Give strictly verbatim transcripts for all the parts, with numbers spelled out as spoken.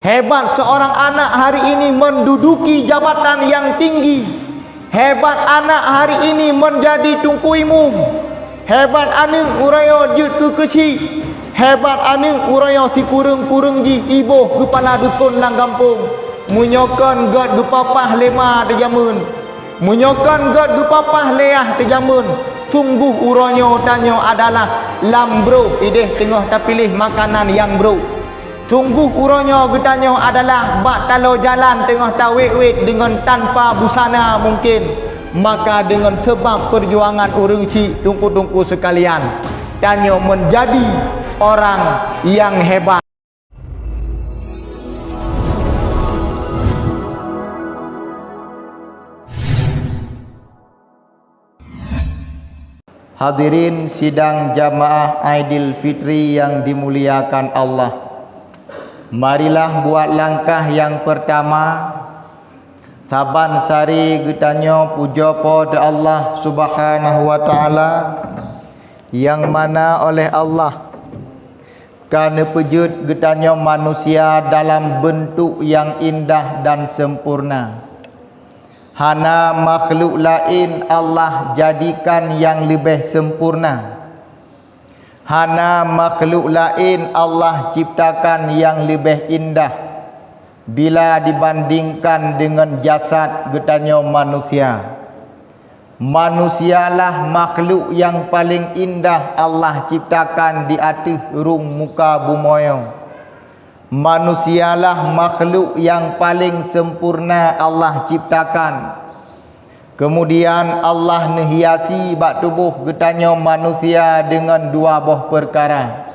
Hebat seorang anak hari ini menduduki jabatan yang tinggi. Hebat anak hari ini menjadi teungku imum. Hebat aneuk uroe nyoe jeuet keu keuchik. Hebat aneuk uroe nyoe sikureueng-kureueng jih iboh keupala dusun lam gampông. Meunyoe kon gét geupapah lé ma teujameun. Meunyoe kon gét geupapah lé yah teujameun, sunggoh uroe nyoe tanyoe adalah lam brôk idéh teungoh tapiléh makanan nyang brôk. Sunggoh uroe nyoe geutanyoe adalah bak taloe jalan teungoh tawét-wét deungon tanpa busana mungken. Maka deungon seubab peujuangan ureuëng chik, teungku-teungku seukalian, tanyoe meunjadi orang nyang hebat. Hadirin sidang jamaah Aidil Fitri yang dimuliakan Allah. Marilah buat langkah yang pertama. Saban sari geutanyoe pujoe Po teu Allah Subhanahu wa Ta'ala, nyang mana oleh Allah ka neupeujeuet geutanyoe manusia dalam beuntuk nyang indah dan sempurna. Hana makhluk laén Allah jadikan nyang leubeh sempurna. Hana makhluk laén Allah ciptakan nyang leubeh indah bila dibandingkan deungon jasad geutanyoe manusia. Manusialah makhluk nyang paleng indah Allah ciptakan di ateueh rhueng muka bumoe nyoe. Manusialah makhluk nyang paleng sempurna Allah ciptakan. Keumudian Allah neuhiasi bak tuboh geutanyoe manusia deungon dua boh peukara.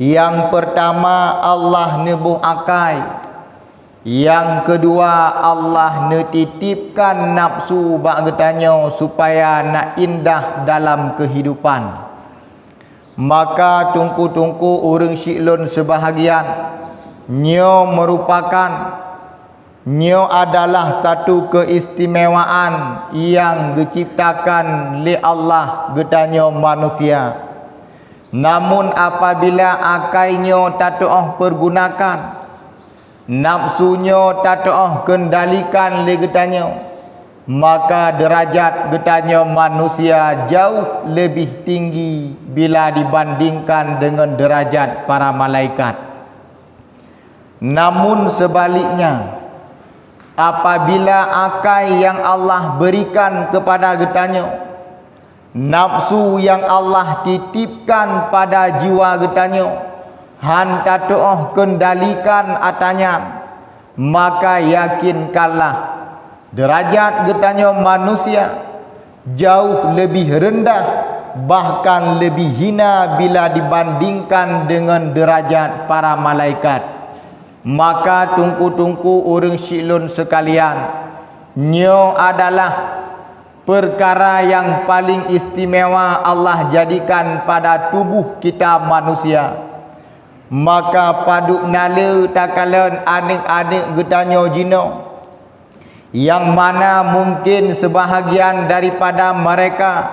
Nyang peurtama, Allah neuboh akai. Nyang keudua, Allah neutitipkan nafsu bak geutanyoe supaya na indah dalam keuhidupan. Maka teungku-teungku ureuëng syiek lôn seubahagian, nyoe meurupakan, nyoe adalah satu keuistimewaan nyang geuciptakan lé Allah geutanyoe manusia. Namun apabila akai nyoe tatuoh peurgunakan, nafsu nyoe tatuoh keundalikan lé geutanyoe, maka deurajat geutanyoe manusia jauh leubeh tinggi bila dibandingkan deungon deurajat para malaikat. Namun seubaliknya, apabila akai nyang Allah beurikan keupada geutanyoe, nafsu nyang Allah titipkan pada jiwa geutanyoe han tatuoh keundalikan ata nyan, maka yakinkanlah, deurajat geutanyoe manusia jauh leubeh reundah, bahkan leubeh hina bila dibandingkan deungon deurajat para malaikat. Maka teungku-teungku ureuëng syiek lôn seukalian, nyoe adalah peukara nyang paleng istimewa Allah jadikan pada tuboh kita manusia. Maka padub na le takalon aneuëk-aneuëk geutanyoe jinoe, nyang mana mungken seubahagian daripada meureka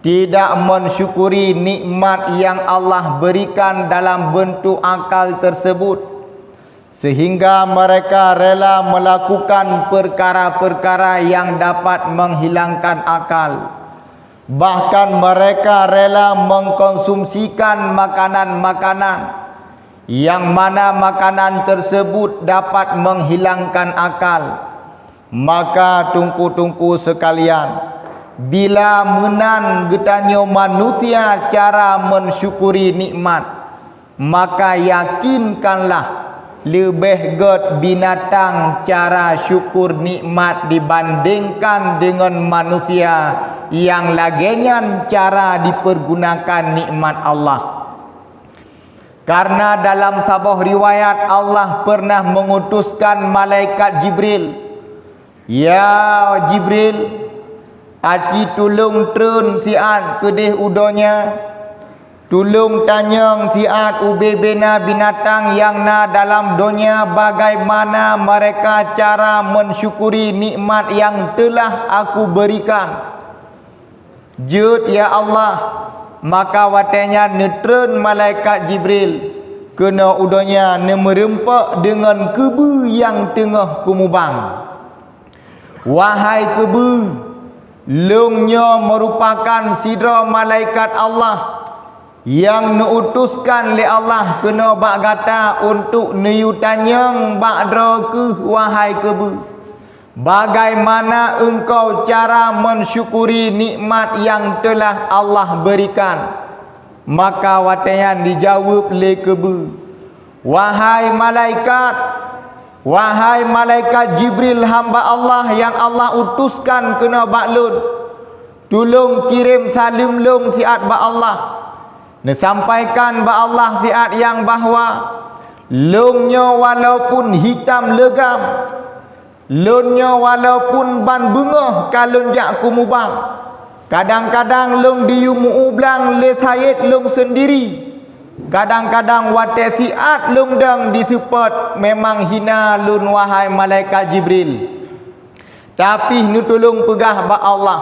tidak meusyukuri nikmat nyang Allah beurikan dalam beuntuk akal teuseubut, seuhingga meureka rela meulakukan peukara-peukara nyang dapat meuhilangkan akal. Bahkan meureka rela mengkonsumsikan makanan-makanan, nyang mana makanan teuseubut dapat meuhilangkan akal. Maka teungku-teungku seukalian, bila meunan geutanyoe manusia cara meusyukuri nikmat, maka yakinkanlah, leubeh gét binatang cara syukur nikmat dibandingkan deungon manusia nyang lagée nyan cara dipeurgunakan nikmat Allah. Karena dalam saboh riwayat Allah pernah mengutuskan malaikat Jibril, "Ya Jibril, aci tulông treun siat keudeh u donya. Tulông tanyong siat ubé bina binatang nyang na dalam donya bagaimana meureka cara meusyukuri nikmat nyang teulah Aku beurikan." "Jeuet, ya Allah." Maka watée nyan neutreun malaikat Jibril. Keunoe u donya neumeureumpok deungon keubeue nyang teungoh kumubang. Wahai keubeue, lôn nyoe meurupakan sidroe malaikat Allah nyang neuutuskan lé Allah keunoe bak gata untuk neuyue tanyong bak droe keuh, wahai keubeue, bagaimana engkau cara mensyukuri nikmat yang telah Allah berikan? Maka watée nyan dijaweueb lé keubeue, "Wahai malaikat, wahai malaikat Jibril, hamba Allah nyang Allah utuskan keunoe bak lôn, tulông kirém saleuem lôn siat bak Allah. Neusampaikan bak Allah siat nyang bahwa lôn nyoe walaupun hitam leugam, lôn nyoe walaupun ban beungoh ka lôn jak kumubang. Kadang-kadang lôn diyue meu-ublang lé sayét lôn seundiri. Kadang-kadang watée siat lôn dong diseupôt, memang hina lôn, wahai malaikat Jibril. Tapi neutulông peugah bak Allah,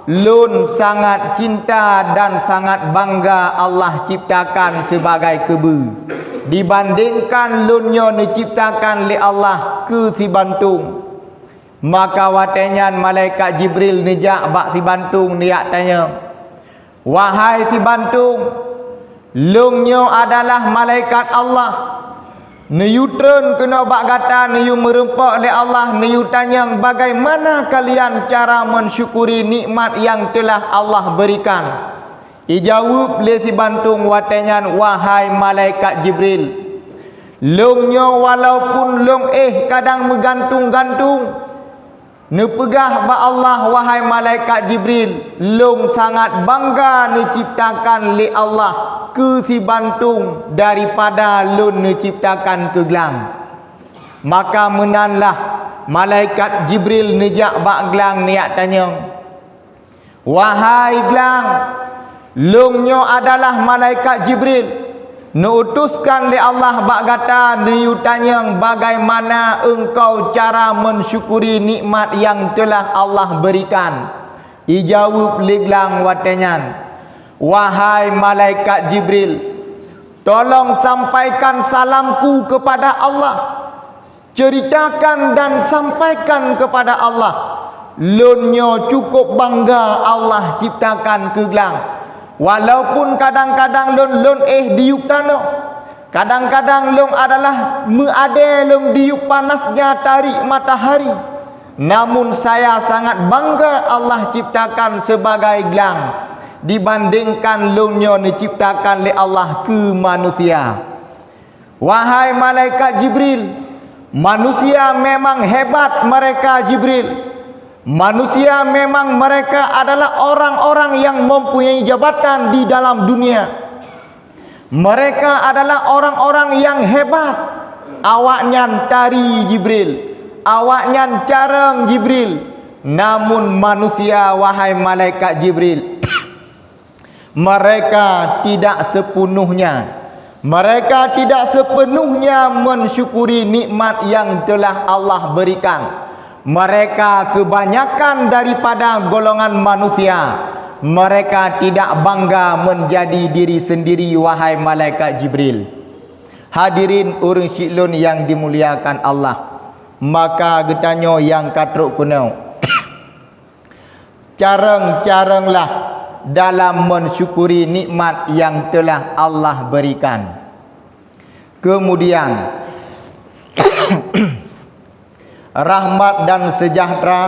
lôn sangat cinta dan sangat bangga Allah ciptakan sibagai keubeue, dibandingkan lôn nyoe neuciptakan lé Allah keu sibantong." Maka watée nyan malaikat Jibril neujak bak sibantong neujak tanyong, "Wahai sibantong, lôn nyoe adalah malaikat Allah. Neuyue treun keunoe bak gata, neuyue meurumpok lé Allah, neuyue tanyong bagaimana kalian cara mensyukuri nikmat yang telah Allah berikan." Ijaweueb lé sibantong watée nyan, "Wahai malaikat Jibril, lôn nyoe walaupun lôn éh kadang meugantung-gantung, neupeugah bak Allah, 'Wahai malaikat Jibril, lôn sangat bangga neuciptakan lé Allah keu sibantong daripada lôn neuciptakan keu glang.'" Maka meunanlah malaikat Jibril neujak bak glang neujak tanyong, "Wahai glang, lôn nyoe adalah malaikat Jibril, neuutuskan lé Allah bak gata neuyue tanyong bagaimana engkau cara mensyukuri nikmat yang telah Allah berikan." Ijaweueb lé glang watée nyan, "Wahai malaikat Jibril, tolong sampaikan salamku kepada Allah. Ceritakan dan sampaikan kepada Allah, lôn nyoe cukup bangga Allah ciptakan keu glang. Walaupun kadang-kadang lôn, lôn éh diyueb tanoh, kadang-kadang lôn adalah meuadée lôn diyueb panasnya tarik matahari, namun saya sangat bangga Allah ciptakan sebagai glang, dibandingkan lôn nyoe neuciptakan lé Allah keu manusia." Wahai malaikat Jibril, manusia memang hebat mereka, Jibril. Manusia memang mereka adalah orang-orang yang mempunyai jabatan di dalam dunia. Mereka adalah orang-orang yang hebat. Awaknyan tari, Jibril. Awaknyan carong, Jibril. Namun manusia, wahai malaikat Jibril, mereka tidak sepenuhnya, mereka tidak sepenuhnya mensyukuri nikmat yang telah Allah berikan. Mereka kebanyakan daripada golongan manusia, mereka tidak bangga menjadi diri sendiri, wahai malaikat Jibril. Hadirin ureuëng syiek lôn yang dimuliakan Allah, maka geutanyoe nyang ka trok keunoe, carong-caronglah dalam mensyukuri nikmat yang telah Allah berikan. Kemudian, rahmat dan sejahtera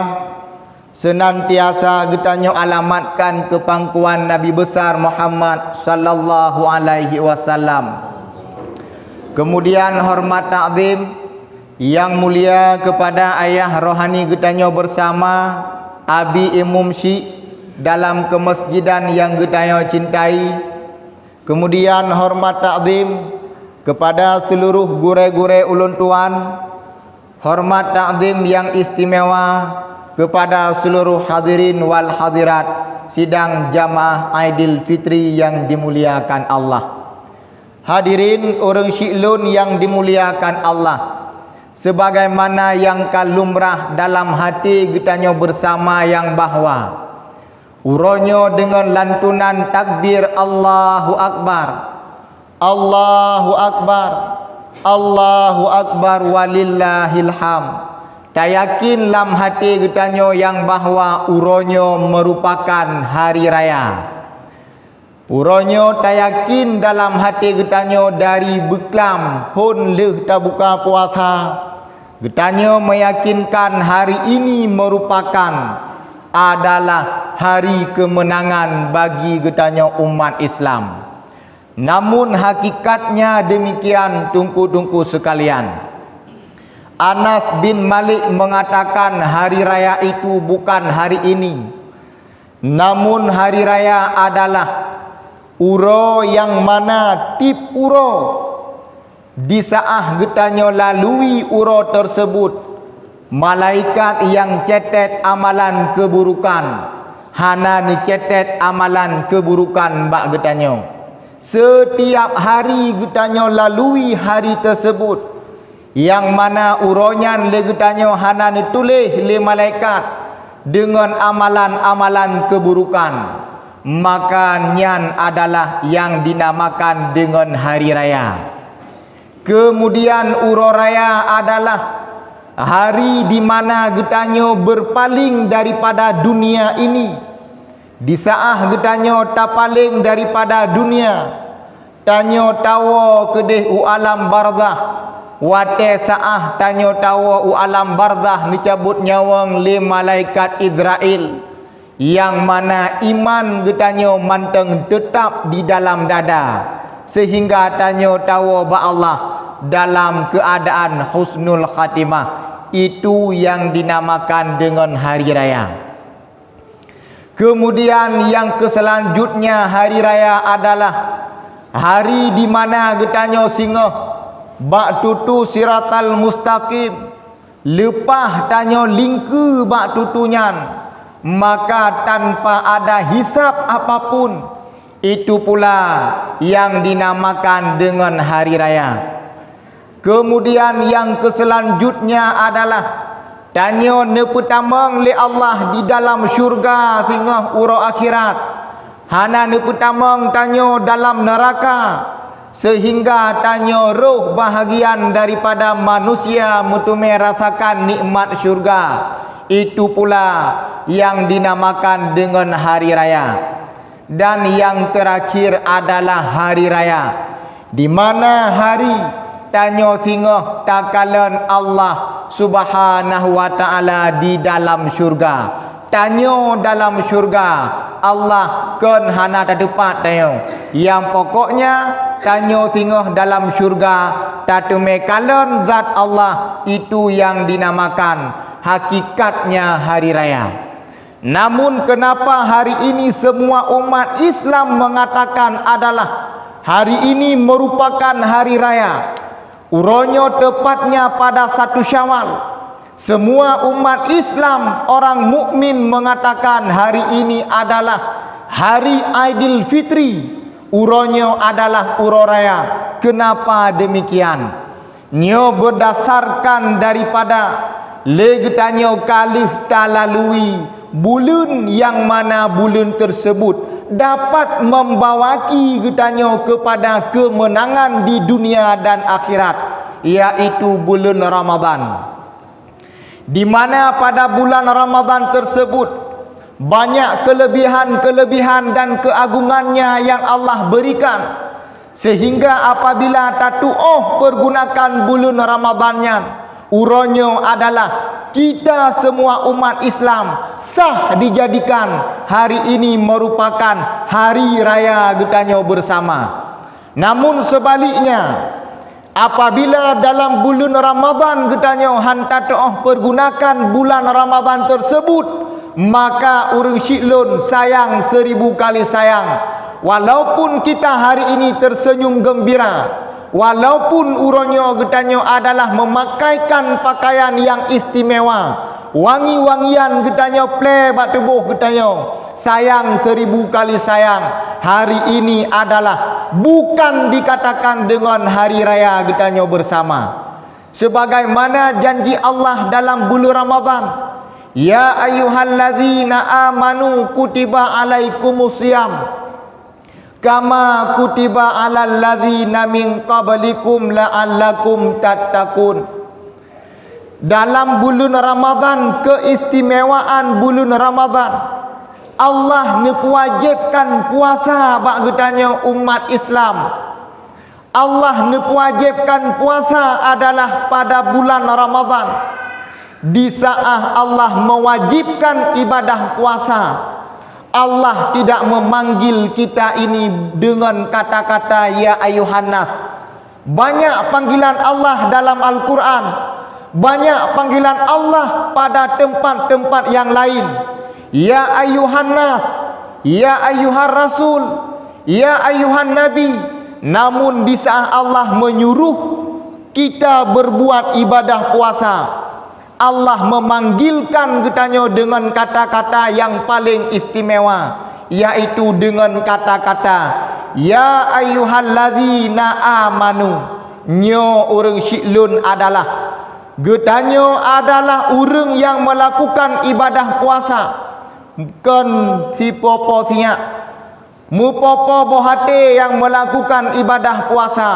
senantiasa geutanyoe alamatkan keu pangkuan Nabi Besar Muhammad sallallahu alaihi wasallam. Kemudian hormat takzim yang mulia kepada ayah rohani geutanyoe bersama, Abi Imum Syik dalam kemasjidan yang geutanyoe cintai. Kemudian hormat takzim kepada seluruh gurée-gurée ulôn tuan, hormat takzim yang istimewa kepada seluruh hadirin wal hadirat sidang jamaah Aidil Fitri yang dimuliakan Allah. Hadirin ureuëng syiek lôn yang dimuliakan Allah, sebagaimana nyang ka lumrah dalam hati geutanyoe bersama nyang bahwa uroe nyoe deungon lantunan takbir Allahu Akbar, Allahu Akbar. Allahu Akbar walillahil hamd. Tayakin lam até geutanyoe nyang bahwa uroe nyoe meurupakan hari raya. Uroe nyoe tayakin dalam até geutanyoe dari beuklam phon lheueh tabuka puasa. Geutanyoe meyakinkan hari ini merupakan adalah hari kemenangan bagi geutanyoe umat Islam. Namun hakikatnya demikian, teungku-teungku sekalian. Anas bin Malik mengatakan hari raya itu bukan hari ini, namun hari raya adalah uroe nyang mana tiep uroe di saát geutanyoe lalui uroe tersebut, malaikat nyang catat amalan keuburukan hana neucatat amalan keuburukan bak geutanyoe. Seutiap hari geutanyoe lalui hari tersebut, nyang mana uroe nyan lé geutanyoe hana neutuléh lé malaikat deungon amalan-amalan keuburukan, maka nyan adalah nyang dinamakan deungon hari raya. Keumudian uroe raya adalah hari di mana geutanyoe beurpaléng daripada dunia ini. Di saát geutanyoe tapaléng daripada dunia, tanyoe tawoe keudeh u alam barzakh. Watée saát tanyoe tawoe u alam barzakh neucabot nyawöng lé malaikat Izrail, nyang mana iman geutanyoe mantong teutab di dalam dada, seuhingga tanyoe tawoe bak Allah dalam keuadaan husnul khatimah. Itu nyang dinamakan deungon hari raya. Keumudian nyang keuseulanjutnya hari raya adalah hari di mana geutanyoe singoh bak tutu siratal mustaqim. Leupah tanyoe lingkeue bak tutu nyan, maka tanpa ada hisab apapun, itu pula nyang dinamakan deungon hari raya. Keumudian nyang keuseulanjutnya adalah tanyoe neupeutamong lé Allah di dalam syeuruga singoh uroe akhirat. Hana neupeutamong tanyoe dalam neuraka, seuhingga tanyoe roh bahagian daripada manusia meuteumé rasakan nikmat syeuruga. Itu pula nyang dinamakan deungon hari raya. Dan nyang teurakhir adalah hari raya, di mana hari tanyoe singoh takalon Allah Subhanahu wa Ta'ala di dalam syeuruga. Tanyoe dalam syeuruga, Allah kon hana tateupat tanyoe. Nyang pokoknya, tanyoe singoh dalam syeuruga, tateumé kalon zat Allah, itu nyang dinamakan hakikatnya hari raya. Namun, kenapa hari ini semua umat Islam mengatakan adalah hari ini merupakan hari raya? Uroe nyoe tepatnya pada satu Syawal. Semua umat Islam, orang mukmin mengatakan hari ini adalah hari Aidil Fitri. Uroe nyoe adalah uroe raya. Kenapa demikian? Nyoe beurdasarkan daripada lé geutanyoe ka lheueh talalui buleuen nyang mana buleuen tersebut dapat membawaki geutanyoe keupada keumeunangan di dunia dan akhirat, yaitu buleuen Ramadhan. Di mana pada bulan Ramadhan tersebut banyak keulebihan-keulebihan dan keuagungannya nyang Allah beurikan, seuhingga apabila tatuoh peurgunakan buleuen Ramadhan nyan, uroe nyoe adalah kita semua umat Islam sah dijadikan hari ini merupakan hari raya geutanyoe bersama. Namun seubaliknya, apabila dalam buleuen Ramadhan geutanyoe han tatuoh peurgunakan bulan Ramadhan tersebut, maka ureuëng syiek lôn sayang seribu kali sayang. Walaupun kita hari ini tersenyum gembira, walaupun uroe nyoe geutanyoe adalah memakaikan pakaian nyang istimewa, wangi-wangian geutanyoe plé bak tuboh geutanyoe, sayang seribu kali sayang, hari ini adalah bukan dikatakan deungon hari raya geutanyoe bersama. Sebagaimana janji Allah dalam buleuen Ramadhan, "Ya ayyuhallazina amanu kutiba alaikumusiyam." "Kama kutiba alal ladzina min qablikum la'allakum tattaqun." Dalam buleuen Ramadhan, keistimewaan buleuen Ramadhan, Allah neupeuwajibkan puasa bak geutanyoe umat Islam. Allah neupeuwajibkan puasa adalah pada bulan Ramadhan. Di saat Allah mewajibkan ibadah puasa, Allah tidak memanggil kita ini dengan kata-kata, "Ya ayuhan nas." Banyak panggilan Allah dalam Al-Quran. Banyak panggilan Allah pada tempat-tempat yang lain. "Ya ayuhan nas, ya ayuhan rasul, ya ayuhan nabi." Namun di saat Allah menyuruh kita berbuat ibadah puasa, Allah memanggilkan geutanyoe deungon kata-kata nyang paleng istimewa, yaitu deungon kata-kata, "Ya ayyuhallazina amanu." Nyoe ureuëng syiek lôn adalah, geutanyoe adalah ureuëng nyang meulakukan ibadah puasa, kon sipopo siyak. Meupopo boh até nyang meulakukan ibadah puasa,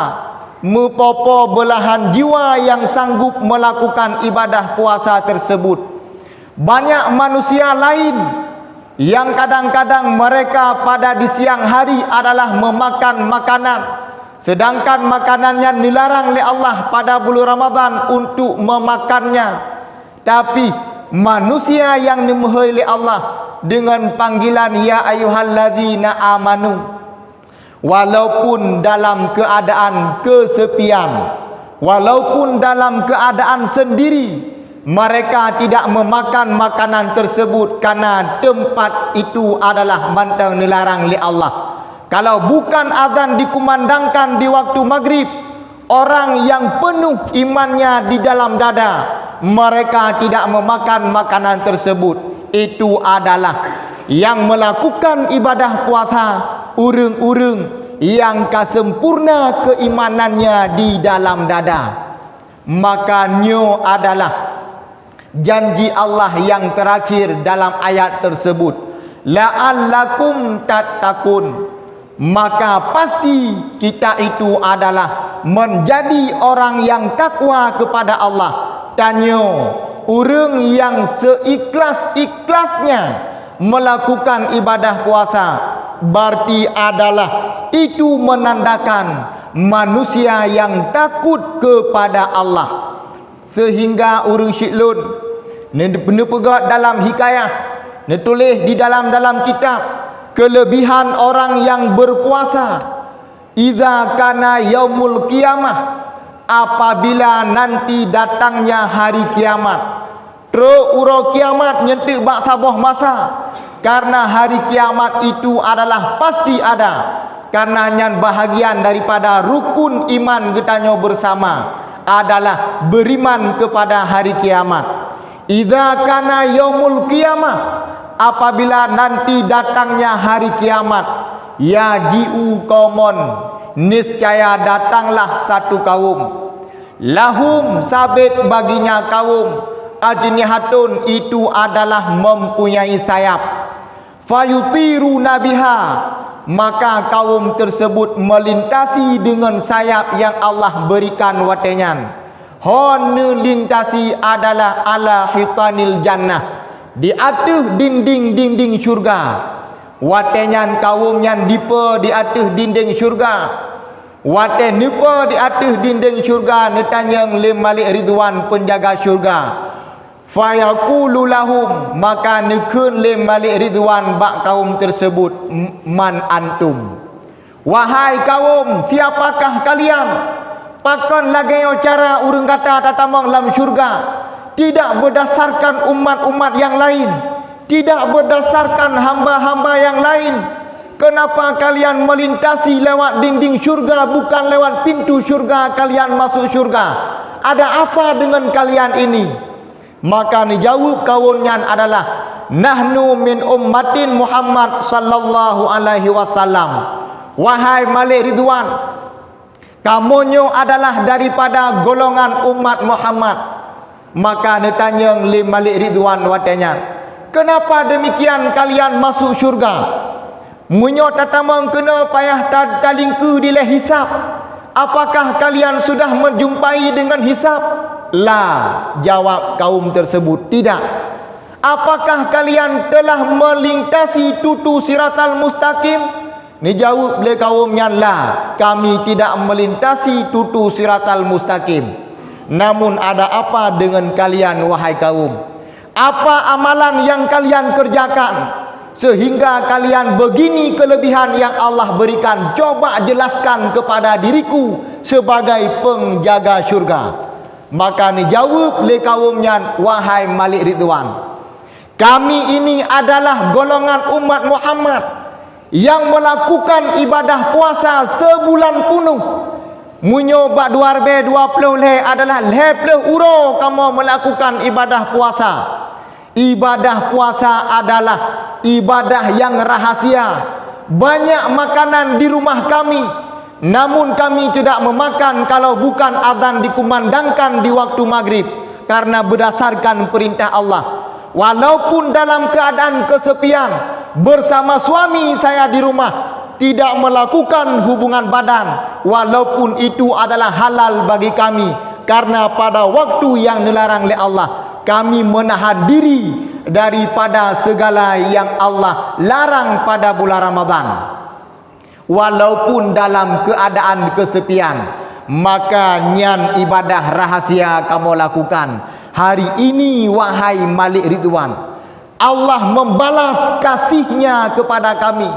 meupopo beulahan jiwa nyang sanggup meulakukan ibadah puasa teurseubut. Banyak manusia laén nyang kadang-kadang mereka pada di siang hari adalah meumakan makanan, seudangkan makanan nyan neularang lé Allah pada buleuen Ramadhan untuk meumakannya. Tapi, manusia nyang neumeuhôi lé Allah deungon panggilan, "Ya ayyuhallazina amanu," walaupun dalam keuadaan keuseupian, walaupun dalam keuadaan seundiri, mereka tidak meumakan makanan teurseubut, kareuna teumpat itu adalah mantong neularang lé Allah. Kalau bukan azan dikumandangkan di waktu maghrib, orang nyang peunoh imannya di dalam dada, mereka tidak meumakan makanan teurseubut. Itu adalah nyang meulakukan ibadah puasa ureuëng-ureuëng nyang ka seumpurna keuimanannya di dalam dada. Maka nyoe adalah janji Allah nyang teurakhir dalam ayat teurseubut, "La'allakum tattaqun." Maka pasti kita itu adalah meunjadi orang nyang takwa keupada Allah. Tanyoe, ureuëng nyang seuikhlas-ikhlasnya meulakukan ibadah puasa, berarti adalah itu meunandakan manusia nyang takot keupada Allah. Seuhingga ureuëng syiek lôn, ne-, neupeugah dalam hikayah, neutuléh di dalam-dalam kitab, keuleubihan orang nyang beurpuasa, "Idza kana yaumul qiyamah," apabila nanti datangnya hari kiamat. Trok uroe kiamat nyeunteuk bak saboh masa, kareuna hari kiamat itu adalah pasti ada, kareuna nyan bahagian daripada rukun iman geutanyoe beusama adalah beuriman keupada hari kiamat. "Idza kana yaumul qiyamah," apabila nanti datangnya hari kiamat, "yaji'u qaumun," niscaya datanglah satu kaum, "lahum," sabet baginya kaum, "ajnihatun," itu adalah mempunyai sayap, "fayutiruna biha," maka kaum teurseubut meulintasi deungon sayap nyang Allah beurikan watée nyan. Hon neulintasi adalah ala hitanil jannah, di ateueh dinding-dinding syurga. Watée nyan kaum nyan dipeue di ateueh dinding syurga. Watée neupeue di ateueh dinding syurga, neutanyong lé Malik Ridwan, peunjaga syurga. "Fayaqulu lahum," maka neukheun lé Malik Ridwan bak kaum teurseubut, "M-, man antum?" "Wahai kaum, siapakah kalian? Pakon lagée nyoe cara ureuëng gata tatamong lam syurga? Tidak berdasarkan umat-umat nyang laén, tidak berdasarkan hamba-hamba nyang laén. Kenapa kalian melintasi lewat dinding syurga, bukan lewat pintu syurga kalian masuk syurga? Ada apa dengan kalian ini?" Maka neujaweueb kaum nyan adalah, "Nahnu min ummatin Muhammad sallallahu alaihi wasallam." "Wahai Malik Ridwan, kamoe nyoe adalah daripada golongan umat Muhammad." Maka neutanyong lé Malik Ridwan watée nyan, "Kenapa demikian kalian masuk syurga?" Meunyoe tatamong keunoe payah ta-, talingkeue dilée hisab, apakah kalian sudah meujumpai deungon hisab? La, jawab kaum teusebut, tidak. Apakah kalian telah melintasi tutu siratal mustaqim? Neujaweueb lé kaum nyan, la, kami tidak melintasi tutu siratal mustaqim. Namun ada apa deungon kalian, wahai kaum? Apa amalan nyang kalian keureujakan, seuhingga kalian beugini keuleubihan nyang Allah beurikan? Coba jeulaskan keupada diriku seubagai peunjaga syeuruga. Maka neujaweueb lé kaum nyan, wahai Malik Ridwan, kami ini adalah golongan umat Muhammad nyang meulakukan ibadah puasa seubulan punoh. Meunyoe bak dua ribée dua ploh lhée adalah lhée ploh uroe kamoe meulakukan ibadah puasa. Ibadah puasa adalah ibadah nyang rahasia. Banyak makanan di rumah kami, namun kami tidak memakan kalau bukan azan dikumandangkan di waktu maghrib, karena berdasarkan perintah Allah. Walaupun dalam keadaan kesepian, bersama suami saya di rumah, tidak melakukan hubungan badan, walaupun itu adalah halal bagi kami, karena pada waktu yang dilarang lé Allah, kami menahan diri daripada segala yang Allah larang pada bulan Ramadan. Walaupun dalam keadaan kesepian, maka nyan ibadah rahasia kamoe lakukan. Hari ini, wahai Malik Ridwan, Allah membalas kasih-Nya kepada kami.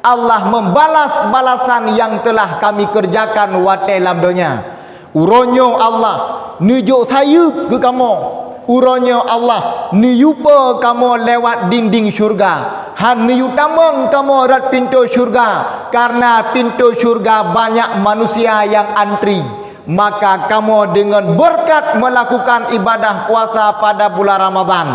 Allah membalas balasan yang telah kami kerjakan watée lam donya. Uroe nyoe Allah neujok sayeuep keu kamoe. Uroe nyoe Allah neuyue po kamoe lewat dinding syeuruga. Han neuyue tamong kamoe rot pintoe syeuruga, karena pintoe syeuruga banyak manusia nyang antri. Maka kamoe deungon beureukat meulakukan ibadah puasa pada bulan Ramadan.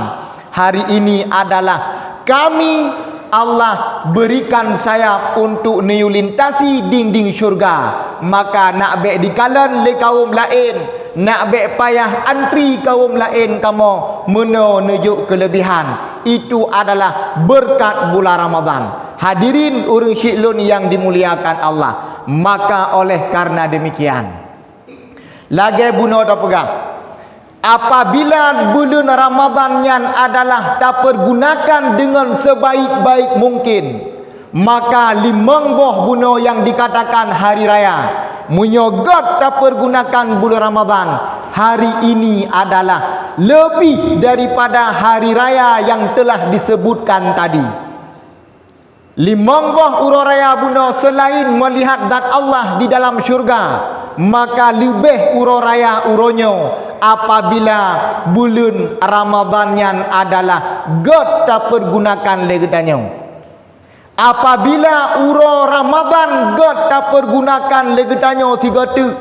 Hari ini adalah kami Allah beurikan sayap untuk neuyue lintasi dinding syeuruga. Maka nak bék dikalon lé kaum laén, nak bék payah antri kaum laén kamoe meunoe neujok keuleubihan. Itu adalah beureukat bulan Ramadan. Hadirin ureuëng syiek lôn nyang dimuliakan Allah, maka oleh karena demikian, lagée bunoe tapeugah, apabila buleuen Ramadan nyan adalah tapeurgunakan deungon sebaik-baik mungkin, maka limong boh bunoe nyang dikatakan hari raya, meunyoe gét tapeurgunakan buleuen Ramadan, hari ini adalah leubeh daripada hari raya nyang teulah disebutkan tadi. Limong boh uroe raya bunoe seulaén meulihat zat Allah di dalam syeuruga, maka leubeh uroe raya uroe nyoe apabila buleuen Ramadan nyan adalah gét tapeurgunakan lé geutanyoe. Apabila uroe Ramadan gét tapeurgunakan lé geutanyoe sigoe teuk,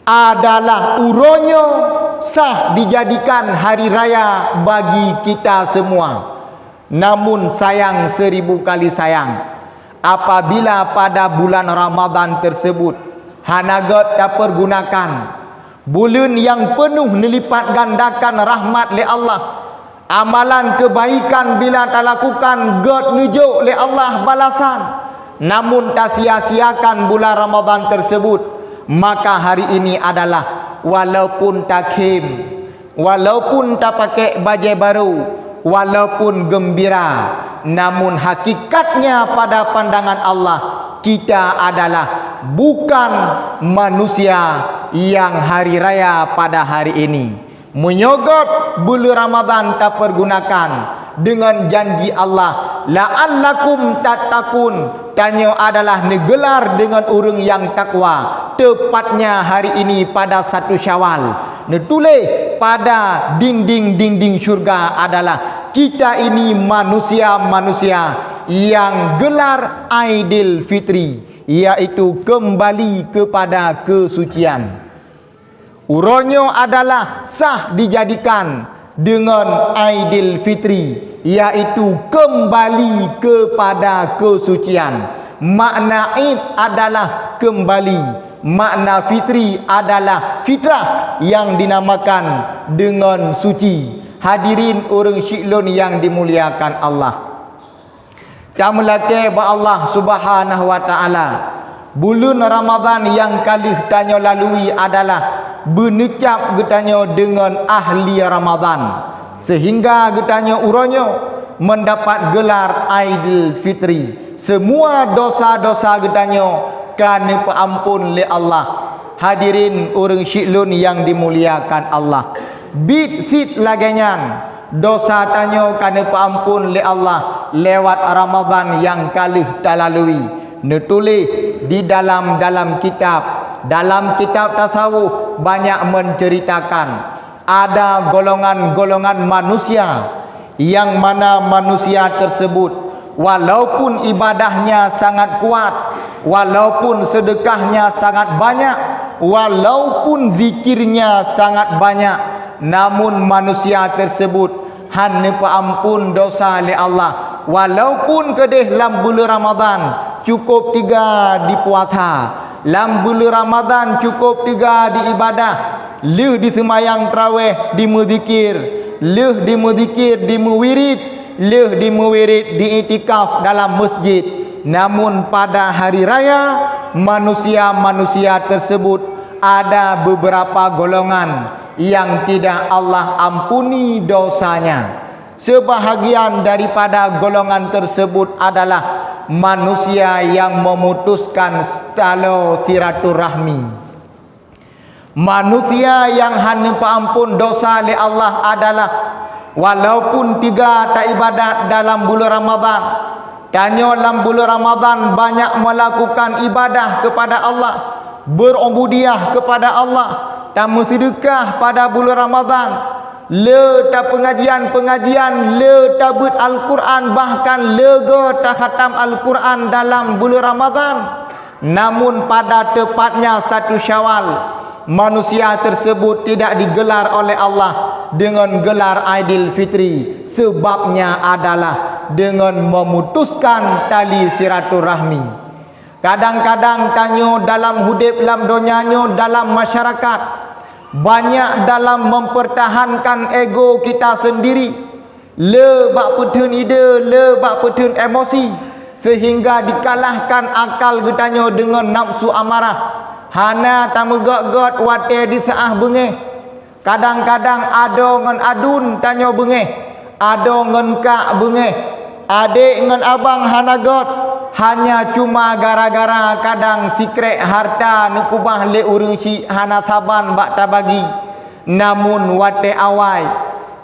adalah uroe nyoe sah dijadikan hari raya bagi kita semua. Namun sayang seribu kali sayang, apabila pada bulan Ramadan tersebut hana gét tapeurgunakan, buleuen nyang peunoh neulipat gandakan rahmat lé Allah, amalan keubaikan bila talakukan gét neujok lé Allah balasan, namun tasia-siakan bulan Ramadan tersebut, maka hari ini adalah walaupun takhém, walaupun tapakék bajée barô, walaupun geumbira, namun hakikatnya pada pandangan Allah, kita adalah bukan manusia nyang hari raya pada hari ini. Meunyoe gét buleuen Ramadan tapeurgunakan deungon janji Allah, "La'allakum tattaqun," tanyoe adalah neugeular deungon ureuëng nyang takwa, teupatnya hari ini pada satu Syawal. Neutuléh pada dinding-dinding syeuruga adalah kita ini manusia-manusia nyang geular Aidil Fitri, yaitu keumbali keupada keusucian. Uroe nyoe adalah sah dijadikan deungon Aidil Fitri, yaitu keumbali keupada keusucian. Makna Id adalah keumbali, makna Fitri adalah fitrah nyang dinamakan deungon suci. Hadirin ureuëng syiek lôn nyang dimuliakan Allah. Tameulakée bak Allah Subhanahu wa Ta'ala, buleuen Ramadhan nyang ka lheueh tanyoe lalui adalah beuneucab geutanyoe deungon ahli Ramadhan, seuhingga geutanyoe uroe nyoe meundapat geular Aidil Fitri. Seumua dosa-dosa geutanyoe ka neupeuamphon lé Allah. Hadirin ureuëng syiek lôn nyang dimuliakan Allah, biet cit lagée nyan, dosa tanyoe ka neupeuamphon lé Allah lewat Ramadhan nyang ka lheueh talalui. Neutuléh di dalam, dalam kitab, dalam kitab tasawuf banyak menceritakan, ada golongan-golongan manusia, yang mana manusia tersebut, walaupun ibadahnya sangat kuat, walaupun sedekahnya sangat banyak, walaupun zikirnya sangat banyak, namun manusia tersebut hana peuampun dosa lé Allah, walaupun keudeh lam buleuen Ramadhan cukôp teuga dipuasa, lam buleuen Ramadhan cukôp teuga diibadah, lheueh diseumayang tarawéh, dimeuzikir, lheueh dimeuzikir, dimeuwirit, lheueh dimeuwirit, diiktikaf dalam masjid. Namun pada hari raya, manusia-manusia tersebut ada beberapa golongan yang tidak Allah ampuni dosanya. Sebahagian daripada golongan tersebut adalah manusia yang memutuskan talo silaturahmi. Manusia nyang hana peuampon dosa lé Allah adalah, walaupun teuga taibadat dalam buleuen Ramadhan, tanyoe lam buleuen Ramadhan banyak melakukan ibadah kepada Allah, berubudiyah kepada Allah, tameuseudeukah pada buleuen Ramadhan, le tapeungajian-peungajian, le tabeuet Al-Quran, bahkan le go takhatam Al-Quran dalam buleuen Ramadhan. Namun pada tepatnya satu Syawal, manusia tersebut tidak digelar oleh Allah dengan gelar Aidil Fitri. Sebabnya adalah dengan memutuskan tali silaturahmi. Kadang-kadang tanyoe dalam udeb lam donya nyoe, dalam masyarakat, banyak dalam mempertahankan ego kita sendiri. Le bak peutheun ide, le bak peutheun emosi, seuhingga dikalahkan akal geutanyoe deungon nafsu amarah. Hana tameugét-gét watée diseu'ah beungéh. Kadang-kadang adoe ngon aduen tanyoe beungéh, adoe ngon kak beungéh, adék ngon abang hana gét, hanya cuma gara-gara kadang sikrék hareuta neukeubah lé ureuëng syiek hana saban bak tabagi. Namun watée awai,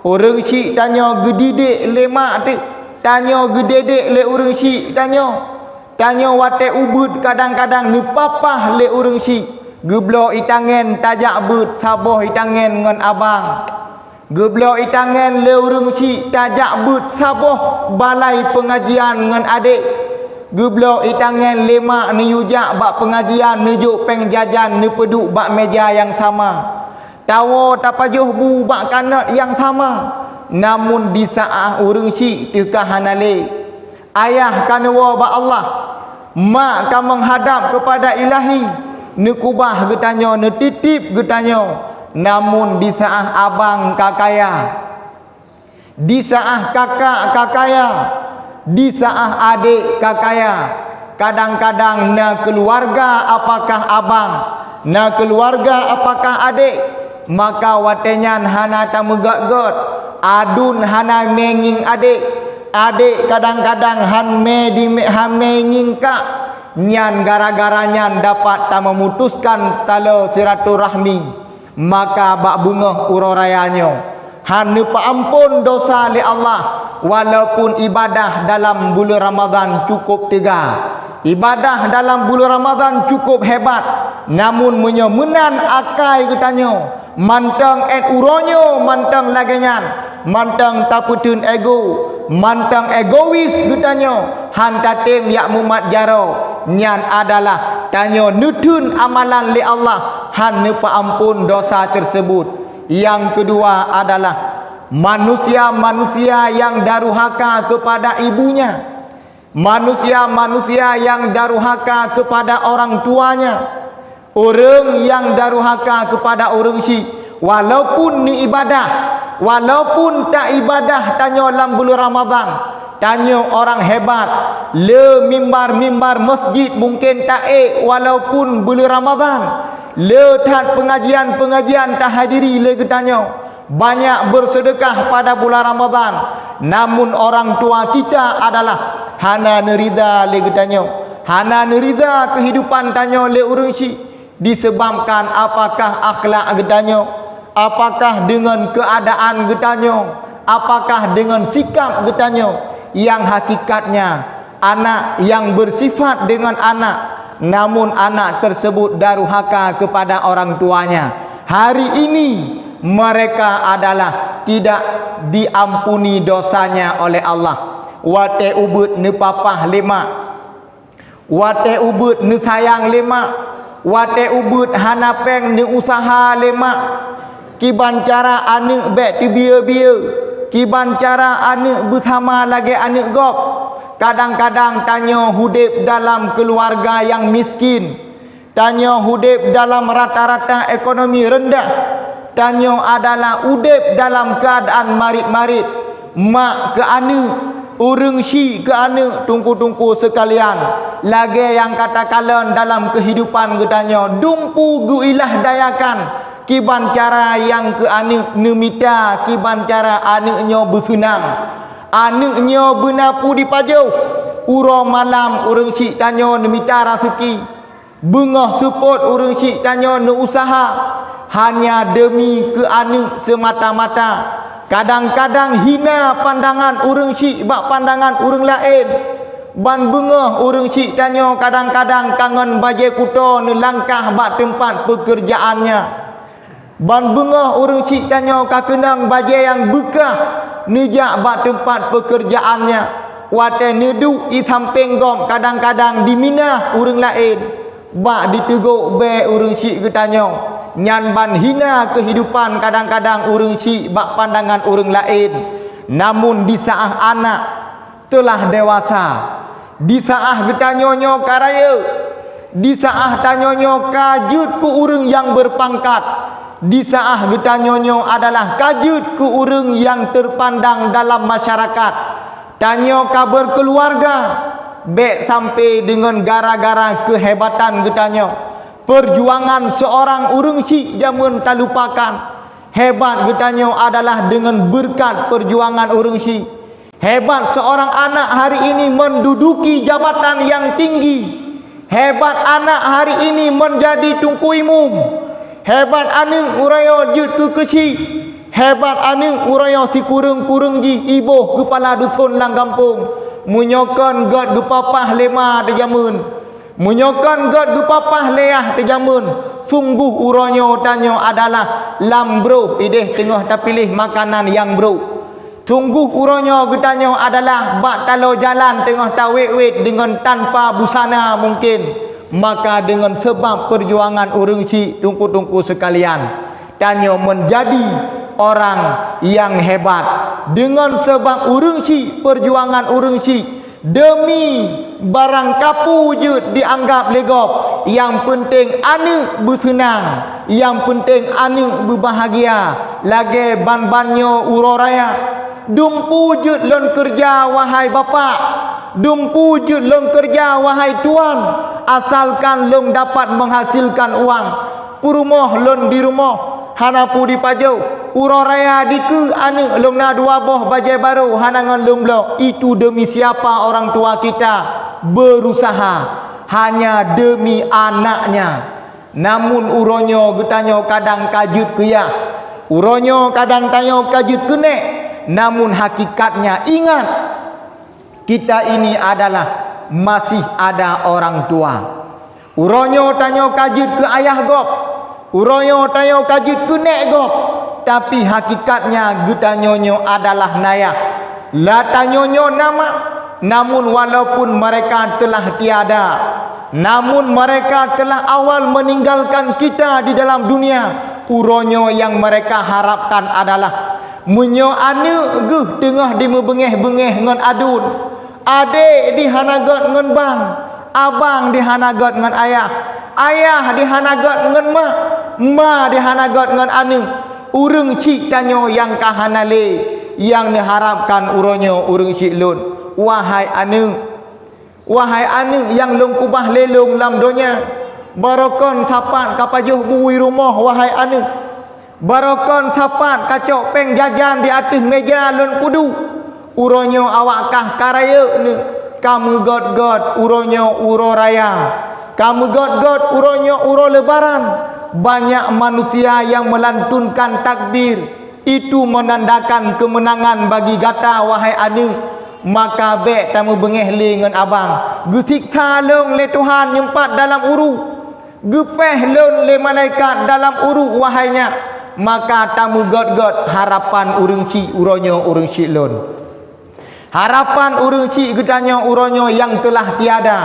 ureuëng syiek tanyoe geudidek lé mak teuk, tanyoe geudidek lé ureuëng syiek tanyoe. Tanyoe watée ubeuet kadang-kadang neupapah lé ureuëng syiek, geubloe ié tangen tajak beuet saboh ié tangen ngon abang. Geubloe ié tangen lé ureuëng syiek tajak beuet saboh balai peungajian ngon adék. Geubloe ié tangen lé mak neuyue jak bak peungajian neujok péng jajan neupeuduek bak méja nyang sama. Tawoe tapajoh bu bak kanot nyang sama, namun diseu'ah ureuëng syiek teuka hana lé. Ayah ka neuwoe bak Allah, mak ka meuhadab keupada Ilahi, neukeubah geutanyoe, neutitip geutanyoe, namun diseu'ah abang ka kaya. Diseu'ah kakak ka kaya, diseu'ah adék ka kaya, kadang-kadang na keuluwarga apakah abang, na keuluwarga apakah adék, maka watée nyan hana tameugét-gét, aduen hana mé ngieng adék, adék kadang-kadang han mé di, han mé ngieng kak. Nyan gara-gara nyan dapat tameumutuskan talo silaturahmi. Maka bak beungoh uroe raya nyoe, han neupeuamphon dosa lé Allah, walaupun ibadah dalam buleuen Ramadhan cukôp teuga. Ibadah dalam buleuen Ramadhan cukôp hebat, namun meunyoe meunan akai geutanyoe, mantong 'et uroe nyoe mantong lagée nyan, mantong tapeutheun ego, mantong egois geutanyoe, han tatem jak mumat jaroe, nyan adalah tanyoe neutheun amalan lé Allah, han neupeuamphon dosa teusebut. Nyang keudua adalah manusia-manusia nyang daruhaka keupada ibunya, manusia-manusia nyang daruhaka keupada orang tuanya, ureuëng nyang daruhaka keupada ureuëng syiek, walaupun neuibadah, walaupun taibadah tanyoe lam buleuen Ramadhan, tanyoe orang hebat, Le mimbar-mimbar masjid mungken taék walaupun buleuen Ramadhan. Le that peungajian-peungajian tahadiri lé geutanyoe. Banyak beuseudeukah pada bulan Ramadhan. Namun orang tua kita adalah hana neurida lé geutanyoe. Hana neurida keuhidupan tanyoe lé ureuëng syik. Disebabkan apakah akhlak geutanyoe, apakah deungon keuadaan geutanyoe, apakah deungon sikap geutanyoe, nyang hakikatnya anak nyang beusifat deungon anak, namun anak tersebut durhaka kepada orang tuanya. Hari ini mereka adalah tidak diampuni dosanya oleh Allah. Watée ubeuet neupapah lé mak, watée ubeuet neusayang lé mak, watée ubeuet hana péng neuuseuha lé mak, kiban cara aneuëk bék teubiyeu-biyeu, kiban cara aneuëk beusama lagée aneuëk gob. Kadang-kadang tanyoe udeb dalam keuluwarga nyang miskin, tanyoe udeb dalam rata-rata ekonomi reundah, tanyoe adalah udeb dalam keuadaan marit-marit. Mak keu aneuëk, ureuëng syik keu aneuëk, teungku-teungku seukalian, lagée nyang ka takalon dalam keuhidupan geutanyoe, dumpeue geuilah dayakan kiban cara nyang keu aneuëk neumita, kiban cara aneuëk nyoe beuseunang, aneuëk nyoe beuna peue jipajoh. Uroe malam ureuëng syik tanyoe neumita raseuki, beungoh seupôt ureuëng syik tanyoe neuuseuha hanya deumi keu aneuëk seumata-mata. Kadang-kadang hina pandangan ureuëng syik bak pandangan ureuëng laén. Ban beungoh ureuëng syik tanyoe kadang-kadang ka ngon bajée kuto neulangkah bak teumpat peukeurjaannya. Ban beungoh ureuëng syik tanyoe ka keunong bajée nyang beukah neujak bak teumpat peukeurjaannya. Watée neuduek i sampéng gob kadang-kadang diminah ureuëng laén, bak diteugok bée ureuëng syik geutanyoe. Nyan ban hina keuhidupan kadang-kadang ureuëng syik bak pandangan ureuëng laén. Namun disaát anak teulah dewasa, disaát geutanyoe nyoe ka rayeuk, disaát tanyoe nyoe ka jeuet keu ureuëng nyang beupangkat, disaát geutanyoe nyoe adalah ka jeuet keu ureuëng nyang teupandang dalam masyarakat. Tanyoe ka beukeulouwarga, bék sampoe deungon gara-gara keuhebatan geutanyoe, peujuangan seurang ureuëng syik jameun talupakan. Hebat geutanyoe adalah deungon beureukat peujuangan ureuëng syik. Hebat seurang anak hari ini menduduki jabatan nyang tinggi. Hebat anak hari ini menjadi teungku imum. Hebat aneuëk uroe nyoe jeuet keu keuchik. Hebat aneuëk uroe nyoe sikureueng-kureueng jih iboh keupala duson lam gampông. Meunyoe kon gét geupapah lé ma teuh jameun, meunyoe kon gét geupapah lé yah teuh jameun, sunggoh uroe nyoe tanyoe adalah lam broh ideh teungoh tapiléh makanan nyang brok. Sunggoh uroe nyoe geutanyoe adalah bak taloe jalan teungoh tawét-wét deungon tanpa busana mungken, maka deungon seubab peujuangan ureuëng syik, teungku-teungku seukalian, tanyoe meunjadi orang nyang hebat. Deungon seubab ureuëng syik, peujuangan ureuëng syik, deumi barang kapeue jeuet dianggab lé gob, nyang peunteng aneuëk beuseunang, nyang peunteng aneuëk beubahgia. Lagée ban-ban nyoe uroe raya, dumpeue jeuet lôn keureuja, wahai bapak, dumpeue jeuet lôn keureuja, wahai tuan, asalkan lôn dapat meuhasilkan uang. Peurumoh lôn di rumoh, hana peue jipajoh. Uroe raya dikeue aneuëk lôn na dua boh bajée barô hana ngon lôn bloe. Itu demi siapa orang tua kita berusaha hanya demi anaknya. Namun uroe nyoe geutanyoe kadang ka jeuet keu yah, uroe nyoe kadang tanyoe ka jeuet keu nék. Namun hakikatnya ingat, kita ini adalah masih ada orang tua. Uroe nyoe tanyoe ka jeuet keu ayah gob, uroe nyoe tanyoe ka jeuet keu nék gob, tapi hakikatnya geutanyoe nyoe adalah na yah. Lah tanyoe nyoe na mak, namun walaupun mereka telah tiada, namun mereka telah awal meninggalkan kita di dalam dunia, uroe nyoe nyang mereka harapkan adalah meunyoe aneuëk geuh teungoh dimeubeungéh-beungéh ngon aduen, adék di hana gét ngon bang, abang di hana gét ngon ayah, ayah di hana gét ngon mak, ma di hana gét ngon aneuëk, ureuëng syik tanyoe nyang ka hana lé, nyang neuharapkan uroe nyoe ureuëng syik lôn. Wahai aneuëk, Wahai aneuëk nyang lôn keubah lé lôn lam donya, barokon sapat ka pajoh bui rumoh, wahai aneuëk. Barokon sapat ka cok péng jajan di ateueh méja lôn peuduek. Uroe nyoe awak kah ka rayeuk neuëk, ka meugöt-göt uroe nyoe uroe raya, ka meugöt-göt uroe nyoe uroe Lebaran. Banyak manusia nyang meulantunkan takbir, itu menandakan kemenangan bagi gata, wahai aneuëk. Maka bék tameubeungéh lé ngon abang. Geusiksa lôn lé Tuhan nyoe pat dalam uruek. Geupéh lôn lé malaikat dalam uruek, wahai nyak. Maka tameugöt-göt harapan ureuëng syiek uroe nyoe ureuëng syiek lôn. Harapan ureuëng syiek geutanyoe uroe nyoe nyang teulah tiada.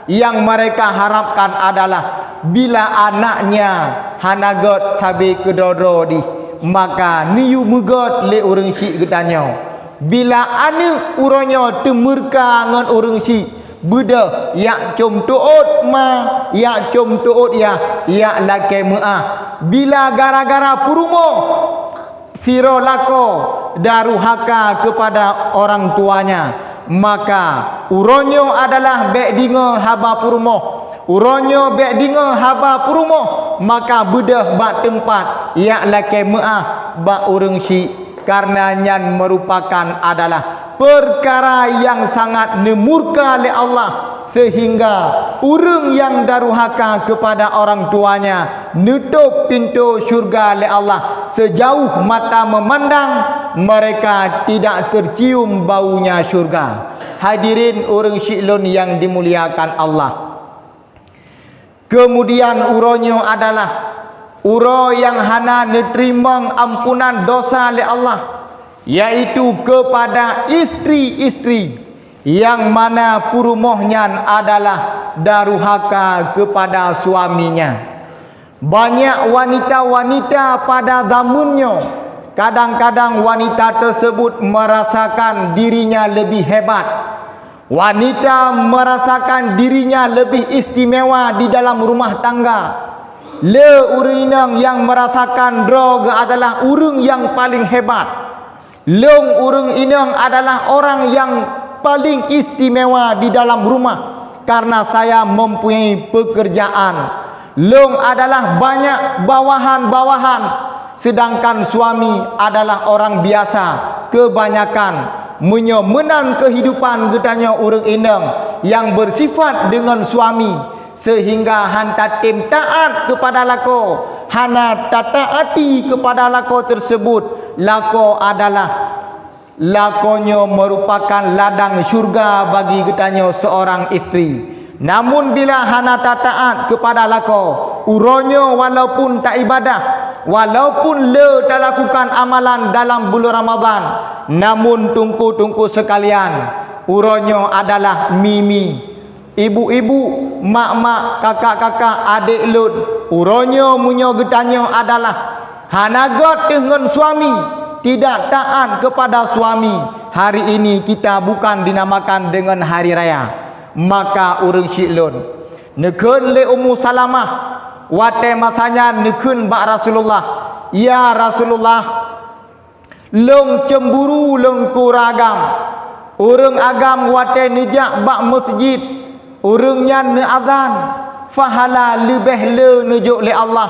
Nyang mereka harapkan adalah bila anaknya hana göt sabe keudroe-droe dih, maka neuyue meugöt lé ureuëng syiek geutanyoe. Bila aneuëk uroe nyoe teumeurka ngon ureuëng syiek, beudôh jak com teuôt ma, jak com teuôt yah, jak lakée meuáh. Bila gara-gara peurumoh sidroe lakoe daruhaka keupada orang tuanya, maka uroe nyoe adalah bék deungoe haba peurumoh. Uroe nyoe bék deungoe haba peurumoh, maka beudôh bak teumpat jak lakée meuáh bak ureuëng syiek, kareuna nyan meurupakan adalah peukara nyang sangat neumurka lé Allah, seuhingga ureuëng nyang daruhaka keupada orang tuanya neutôb pintoe syeuruga lé Allah, seujauh mata meumandang mereka tidak tercium baunya syeuruga. Hadirin ureuëng syiek lôn nyang dimuliakan Allah. Keumudian uroe nyoe adalah uroe nyang hana neuteurimong ampunan dosa lé Allah, yaitu keupada istri-istri nyang mana peurumoh nyan adalah daruhaka keupada suaminya. Banyak wanita-wanita pada zameun nyoe, kadang-kadang wanita teusebut meurasakan dirinya leubeh hebat. Wanita meurasakan dirinya leubeh istimewa di dalam rumah tangga. Le ureuëng inong nyang meurasakan droe geuh adalah ureuëng nyang paleng hebat. Lôn ureuëng inong adalah orang nyang paleng istimewa di dalam rumah, karena saya mempunyai pekerjaan. Lôn adalah banyak bawahan-bawahan, sedangkan suami adalah orang biasa. Kebanyakan, meunyoe meunan kehidupan geutanyoe ureuëng inong nyang bersifat deungon suami, seuhingga han tatem taát keupada lakoe, hana tataati keupada lakoe teusebut, lakoe adalah lakoe nyoe meurupakan ladang syeuruga bagi geutanyoe seurang istri. Namun bila hana tataát keupada lakoe, uroe nyoe walaupun taibadah, walaupun le talakukan amalan dalam buleuen Ramadhan, namun teungku-teungku seukalian, uroe nyoe adalah mi-mi. Ibu-ibu, mak-mak, kakak-kakak, adék lôn, uroe nyoe meunyoe geutanyoe adalah hana göt teuh ngon suami, tidak taat kepada suami, hari ini kita bukan dinamakan dengan hari raya. Maka ureuëng syiek lôn, neukheun lé Ummu Salamah, watée masa nyan neukheun bak Rasulullah, "Ya Rasulullah, lôn cemburu lôn keu ureuëng agam. Ureuëng agam watée neujak bak meuseujid, ureuëng nyan neuazan, pahala leubeh le neujok lé Allah.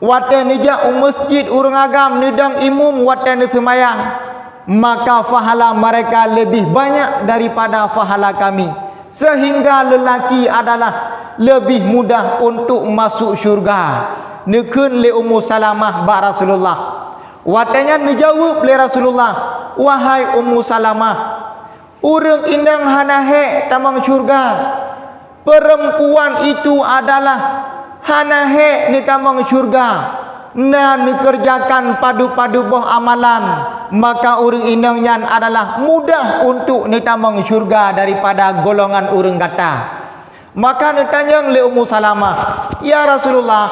Watée neujak u meuseujid ureuëng agam neudong imum watée neuseumayang, maka pahala mereka leubeh banyak daripada pahala kami, seuhingga leulaki adalah leubeh mudah untuk masuk syeuruga," neukheun lé Ummu Salamah bak Rasulullah. Watée nyan neujaweueb lé Rasulullah, "Wahai Ummu Salamah, ureuëng inong hana hék tamong syeuruga. Peurempuan itu adalah hana hék neutamong syeuruga. Na neukeureujakan padub-padub boh amalan, maka ureuëng inong nyan adalah mudah untuk neutamong syeuruga daripada golongan ureuëng gata." Maka neutanyong lé Ummu Salamah, "Ya Rasulullah,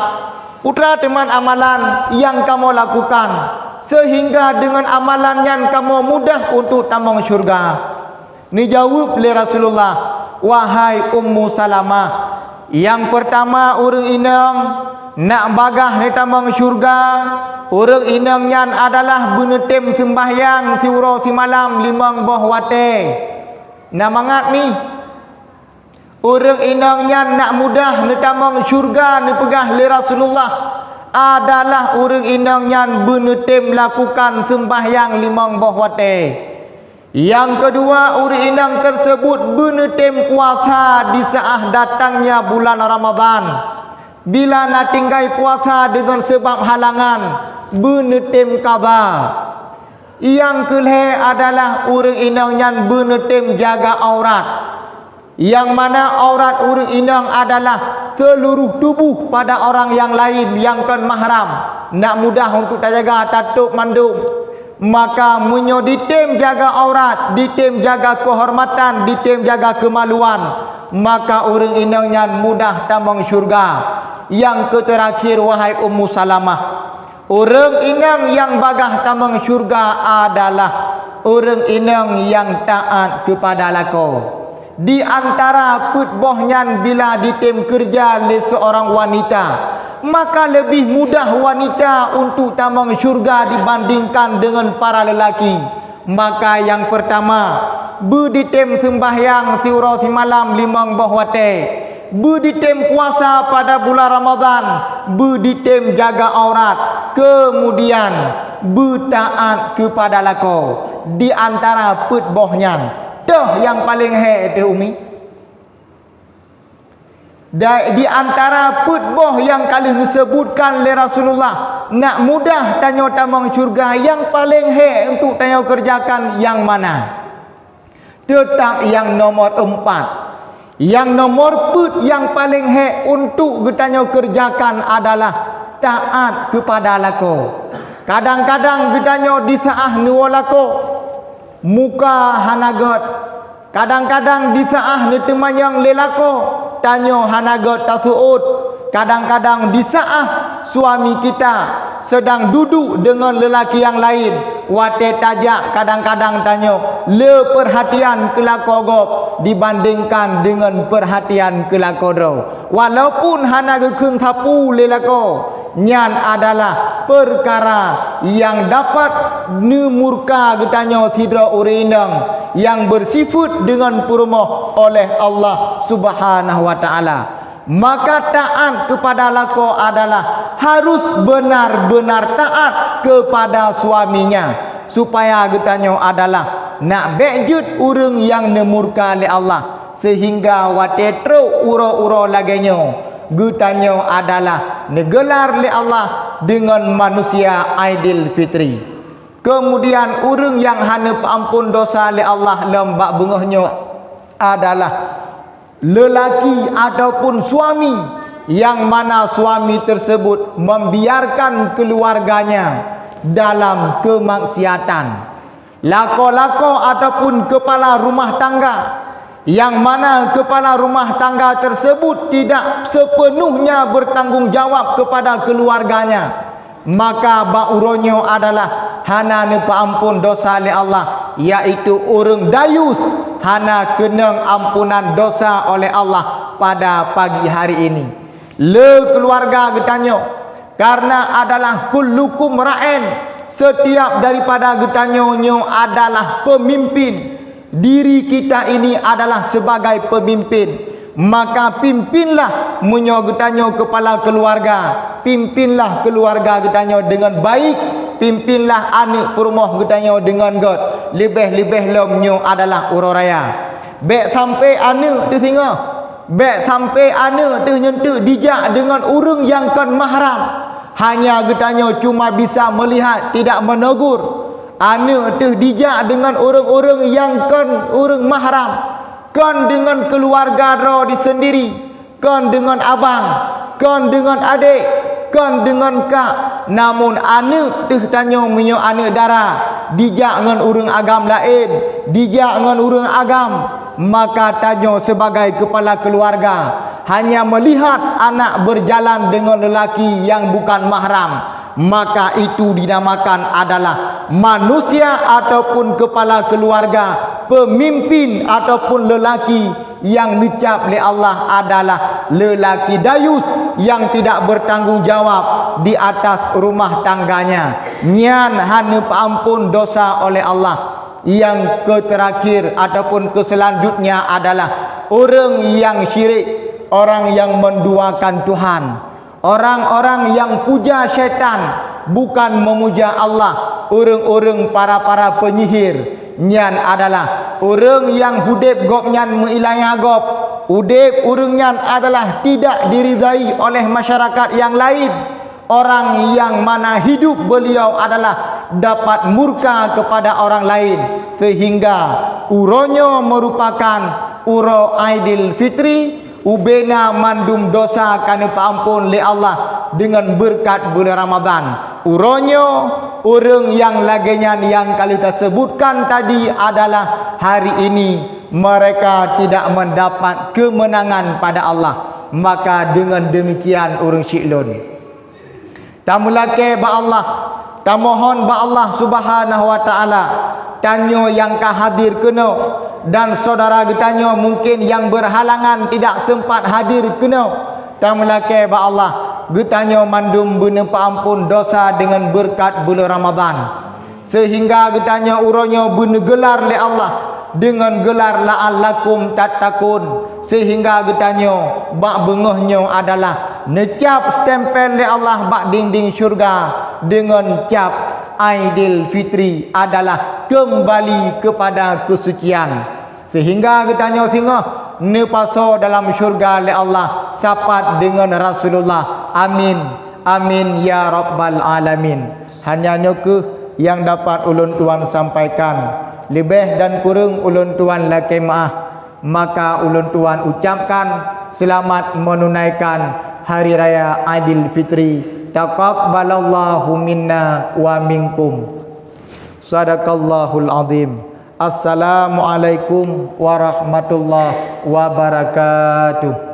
peue teuma amalan nyang kamoe lakukan, seuhingga deungon amalan nyan kamoe mudah untuk tamong syeuruga?" Neujaweueb lé Rasulullah, "Wahai Ummu Salamah, nyang peurtama ureuëng inong nak bagaih neutamong syeuruga, ureuëng inong nyan adalah beuneutem seumbahyang siuroe simalam limong boh watée." Na mangat mi? Ureuëng inong nyan nak mudah neutamong syurga neupeugah lé Rasulullah adalah ureuëng inong nyan beuneutem lakukan seumbahyang limong boh watée. Nyang keudua, ureuëng inong tersebut beuneutem puasa di saat datangnya bulan Ramadhan. Bila na tinggai puasa deungon sabab halangan, beuneutem qadha. Nyang keulhée adalah ureuëng inong nyan beuneutem jaga aurat. Nyang mana aurat ureuëng inong adalah seuluruh tuboh pada orang nyang laén nyang kon mahram, nak mudah untuk tajaga tatôb mandum. Maka meunyoe ditem jaga aurat, ditem jaga keuhormatan, ditem jaga keumaluan, maka ureuëng inong nyan mudah tamong syurga. Nyang keuteurakhir, wahai Ummu Salamah, ureuëng inong nyang bagaih tamong syurga adalah ureuëng inong nyang taát keupada lakoe. Di antara peuet boh nyan bila ditem keureuja lé seurang wanita, maka leubeh mudah wanita untuk tamong syurga dibandingkan deungon para leulaki. Maka nyang peurtama, beuditem seumbahyang siuroe simalam limong boh watée, beuditem puasa pada bulan Ramadhan, beuditem jaga aurat, keumudian beutaát keupada lakoe. Di antara peuet boh nyan, toh nyang paleng hék teuh, Umi? Da-, di antara peuet boh nyang ka lheueh neuseubutkan lé Rasulullah, nak mudah tanyoe tamong syurga, nyang paleng hék untuk tanyoe keureujakan nyang mana? Teutap nyang nomor eumpat. Nyang nomor peuet nyang paleng hék untuk geutanyoe keureujakan adalah taát keupada lakoe. Kadang-kadang geutanyoe disaáh neuwoe lakoe, muka hana gét. Kadang-kadang disaáh neuteumanyong lé lakoe, tanyoe hana gét taseuôt. Kadang-kadang disaáh suami kita seudang duduek deungon leulaki nyang laén, watée tajak kadang-kadang tanyoe le peurhatian keu lakoe gob dibandingkan deungon peurhatian keu lakoe droe. Walaupun hana geukheun sapeue lé lakoe, nyan adalah peukara nyang dapat neumurka geutanyoe sidroe ureuëng inong nyang beusifeuet deungon peurumoh oleh Allah Subhanahu wa Ta'ala. Maka taát keupada lakoe adalah harus beunar-beunar taát keupada suaminya, supaya geutanyoe adalah nak bék jeuet ureuëng nyang neumurka lé Allah, seuhingga watée trok uroe-uroe lagée nyoe, geutanyoe adalah neugeular lé Allah deungon manusia Aidil Fitri. Keumudian, ureuëng nyang hana peuamphon dosa lé Allah lom bak beungoh nyoe adalah leulaki ataupun suami, nyang mana suami tersebut membiarkan keluarganya dalam kemaksiatan. Lakoe-lakoe ataupun kepala rumah tangga, nyang mana kepala rumah tangga tersebut tidak sepenuhnya bertanggung jawab kepada keluarganya, maka bak uroe nyoe adalah hana neupeuamphon dosa lé Allah, yaitu ureuëng dayus hana keunong ampunan dosa oleh Allah pada pagi hari ini. Le keuluwarga geutanyoe, karena adalah kullukum ra'in, setiap daripada geutanyoe nyoe adalah pemimpin. Diri kita ini adalah sebagai pemimpin. Maka pimpinlah, meunyoe geutanyoe kepala keuluwarga, pimpinlah keuluwarga geutanyoe deungon baik, pimpinlah aneuëk peurumoh geutanyoe deungon gét, leubeh-leubeh lom nyoe adalah uroe raya. Bék sampai aneuëk teuh singoh, bék sampai aneuëk teuh nyenteuk dijak deungon ureuëng nyang kon mahram. Hanya geutanyoe cuma bisa meulihat, tidak menegur. Aneuëk teuh dijak deungon ureuëng-ureuëng nyang kon ureuëng mahram, kon deungon keuluwarga droe di seundiri, kon deungon abang, kon deungon adék, kon deungon kak. Namun aneuëk teuh tanyoe, meunyoe aneuëk dara, dijak ngon ureuëng agam laén, dijak ngon ureuëng agam, maka tanyoe sibagai keupala keuluwarga hanya meulihat anak beujalan deungon leulaki nyang bukan mahram, maka itu dinamakan adalah manusia ataupun keupala keuluwarga, peumimpin ataupun leulaki nyang neucap lé Allah adalah leulaki dayus nyang tidak bertanggung jawab di atas rumah tangganya. Nyan hana peuamphon dosa oleh Allah. Yang keuterakhir ataupun keuselanjutnya adalah ureuëng nyang syirik, orang yang menduakan Tuhan, orang-orang yang puja syaitan, bukan memuja Allah, ureuëng-ureuëng para-para penyihir. Nyan adalah ureuëng nyang udeb gobnyan meuilayah gob, udeb ureuëng nyan adalah tidak diridai oleh masyarakat yang lain. Orang yang mana hidup beliau adalah dapat murka kepada orang lain, sehingga uroe nyoe merupakan uroe Aidil Fitri, ubena mandum dosa ka neupeuamphon lé Allah deungon beureukat buleuen Ramadhan. Uroe nyoe, ureuëng nyang lagée nyan nyang ka lheueh tasebutkan tadi adalah hari ini mereka tidak mendapat kemenangan pada Allah. Maka deungon deumikian ureuëng syiek lôn, tameulakée bak Allah, tamohon bak Allah Subhanahu wa Taala, tanyoe nyang ka hadir keunoe dan syedara geutanyoe mungken nyang beurhalangan tidak seumpat hadir keunoe, tameulakée bak Allah geutanyoe mandum beuneupeuamphon dosa deungon beureukat buleuen Ramadhan. Seuhingga geutanyoe uroe nyoe beuneugeular lé Allah deungon geular la'allakum tattaqun, seuhingga geutanyoe bak beungoh nyoe adalah neucab stempel lé Allah bak dinding syeuruga deungon cap Aidil Fitri adalah keumbali keupada keusucian. Seuhingga geutanyoe singoh neupasoe dalam syeuruga lé Allah sapat deungon Rasulullah. Amin, amin ya rabbal alamin. Hanya nyoe kheueh nyang dapat ulôn tuan sampaikan. Leubeh dan kureueng ulôn tuan lakée meuáh. Maka ulôn tuan ucapkan seulamat meununaikan Hari Raya Aidil Fitri. Taqabbalallahu minna wa minkum. Sadaqallahul azim. Assalamualaikum warahmatullahi wabarakatuh.